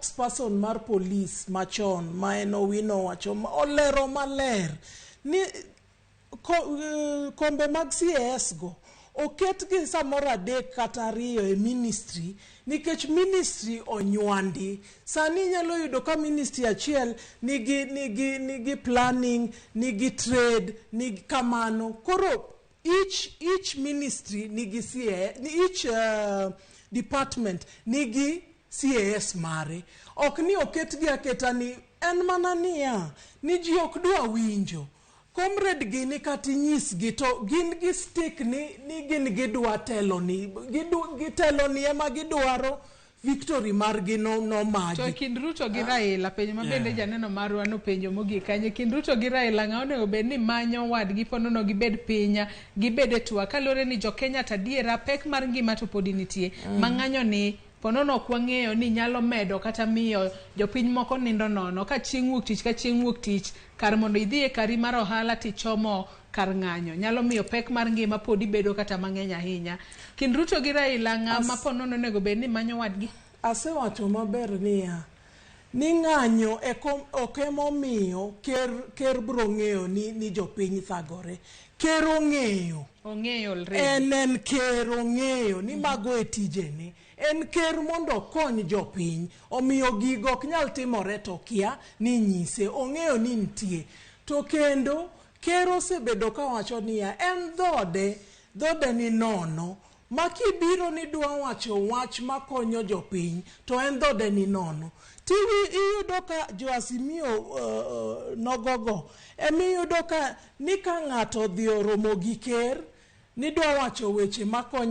spokesperson mar police machon ma en Owino owacho olero maler ni ko, kombe mag CAS go oketgi samoro adek kata ariyo e ministry nikech ministry onywandi. Sani inyalo yudo ka ministry achiel nigi planning, nigi trade, nigi kamano. Koro each ministry nigi CA, each department nigi CAS mare. Ok ni oketgi aketa ni en mana niya ni ji ok dwa winjo. Comrade gini kata inyisgi to gin gi stick ni gin gidwa telo ni gitelo ni ema gidwaro victory margi no nomagi. To kind Ruto gi Raila, penjo ma bende janeno marwa nopenjo mogik kanyo, kind Ruto gi Raila ng'a onego bed ni manyo wadgi ponono gibed piny, gibed e twak, kaluwore ni jo Kenya to adiera pek mar ngima to podi nitie. Ma ng'anyo ni ponono ok wang'eyo ni nyalo medo kata miyo jopiny moko nindo nono ka chieng' wuok tich ka chieng' wuok tich kar mondo idhi e kari mar ohala tichomo kar ng'anyo nyalo miyo pek mar ngima podi bedo kata mang'eny ahinya. Kind Ruto gi Raila ng'ama ponono onego bed ni manyo wadgi? Asewacho maber niya ni ng'anyo ok emomiyo ker bro ng'eyo ni jopiny thagore. Ker ong'eyo. Ong'eyo already. En ker ong'eyo ni mago e tijene. En ker mondo okony jopiny. Omiyo gigo ok nyal timore to kia ni nyise. Ong'eyo ni nitie. To kendo ker osebedo kawacho niya en dhode ni nono. Ma kibiro ni dwa wacho wach makonyo jopiny to en dhode ni nono. Iyudo ka jo Azimio nogogo emiyudo ka ni ka ng'ato odhi oromo gi ker ni dwa wacho weche makonyo.